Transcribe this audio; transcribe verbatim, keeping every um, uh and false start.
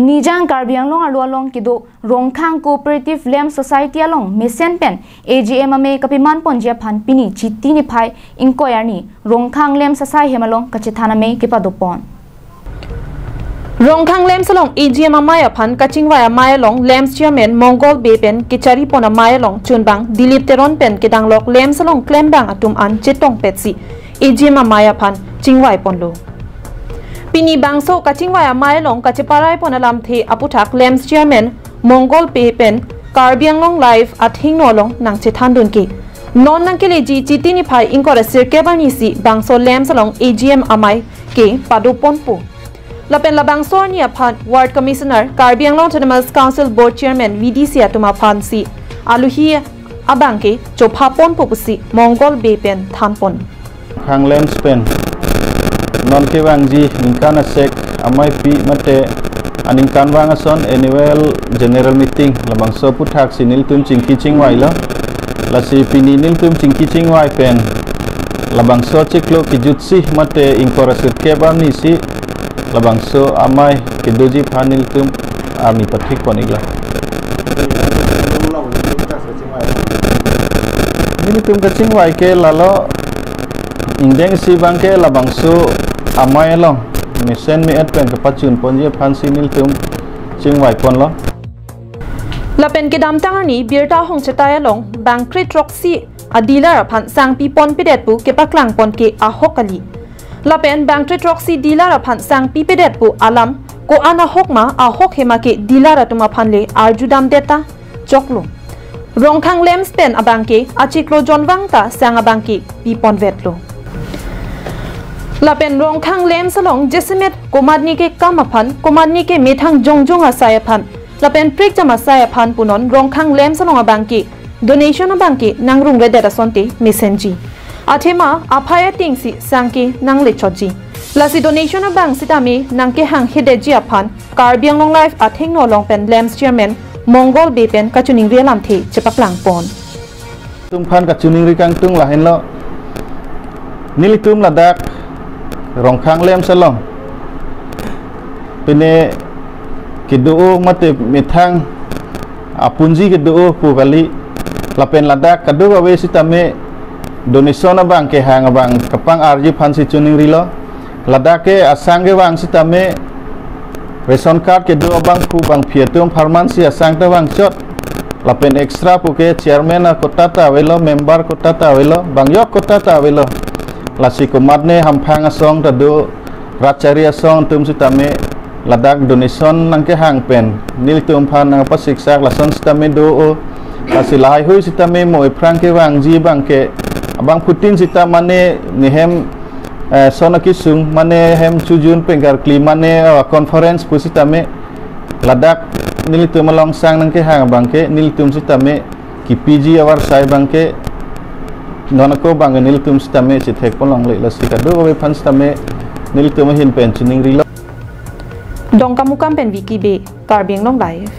Nijang Karbi Anglong arlo along kedo Rongkhang Cooperative Lamps Society along mesen pen A G M amei kapiman ponji aphan pini Chiti niphai ingkoi arni Rongkhang Lamps asai hem along kachethan amei kepado pon. Rongkhang Lamps along A G M amei aphan kachingvai amei along Lamps Chairman Mongol Bey pen kechari pon amei along chunbang Dilip Teron pen kedanglok Lamps along klembang atum an chetong petsi A G M amei aphan chingvai ponlo. Pini bangso kachingvai amei along kacheparai pon alamthe aputhak Lamps Chairman Mongol Bey pen Karbi Anglong Live athengno along nangchethan dunke. Non nangkeleji Chiti niphai ingkoi ra sirkep arni si bangso Lamps along A G M amei kepado ponpo. Lapen labangso arni aphan Ward Commissioner, Karbi Anglong Autonomous Council Board Chairman, V D C atum aphan si aluhi abangke chopha ponpo pusi Mongol Bey pen than pon. Rongkhang Lamps pen non kevangji ningkan asek ameipi mate aningkanvang ason annual general meeting labangso aputhak si nelitum chingki chingvailo. Lasi pini nelitum chingki chingvai pen labangso chiklo kejutsi mate ingkoi ra sirkep arni si labangso amei kedoji aphan nelitum arni pathik pon iklo. Nelitum kachingvai ke lalo, ingdeng si abangke labangso amei along mesen me-et pen kepachun ponji aphan si nelitum chingvai ponlo. Lapen kedamtang arni birta hongchetai along bangkre throksi a dealer aphan sang pi ponpedet pu kepaklang pon ke ahok kali. Lapen bangkre throksi dealer aphan sang pipedet pu alam ko-an ahok ma, ahok hema ke dealer atum aphan le arjudamdet ta choklo. Rongkhang Lamps pen abangke achiklo jonvang ta sang abangke pi ponvetlo. Lapen Rongkhang Lamps along jasemet komatne ke kam aphan, komatne ke methang jongjong asai aphan, lapen prekjam asai aphan punon Rongkhang Lamps along abangke donation abangke nangrungredet asonte mesenji. Athema aphai ating si sang ke nanglechotji. Lasi donation abang sitame nangkehang hedetji aphan Karbi Anglong Live athengno along pen Lamps Chairman Mongol Bey pen kachiningri alamthe chepaklang pon. Nelitum aphan kachiningri kangtung lahenlo. Nelitum ladak Rongkhang Lamps along pine kedo-o mate methang apunji kedo-o pu kali, lapen ladak kadokave sitame donation abang kehang abang kapang-arji aphan si chiningrilo. Ladak ke asang kevang sitame ration card kedo abangphu bangphi atum apharman si asang ta vangchot. Lapen extra pu ke chairman a quota ta avelo, member quota ta avelo, bangjok quota ta avelo. Lasi komatne hamphang asong ta do, rat chari asong atum sitame ladak donation nangkehang pen nelitum aphan nangpasiksak lason sitame do-o. Lasi lahaihui sitame mo aphrang kevangji abangke abangphutin sita mane nehem, eh, son akesung mane hem chojun pen karkli mane, eh, conference pu sitame ladak nelitum along sang nangkehang abangke nelitum sitame kipiji avarsai abangke non ako abangke nelitum sitame chethek pon longle, lasi kadokave aphan sitame nelitum ahin pen chiningrilo. Dongkamukam pen Vicky Bey, Karbi Anglong Live.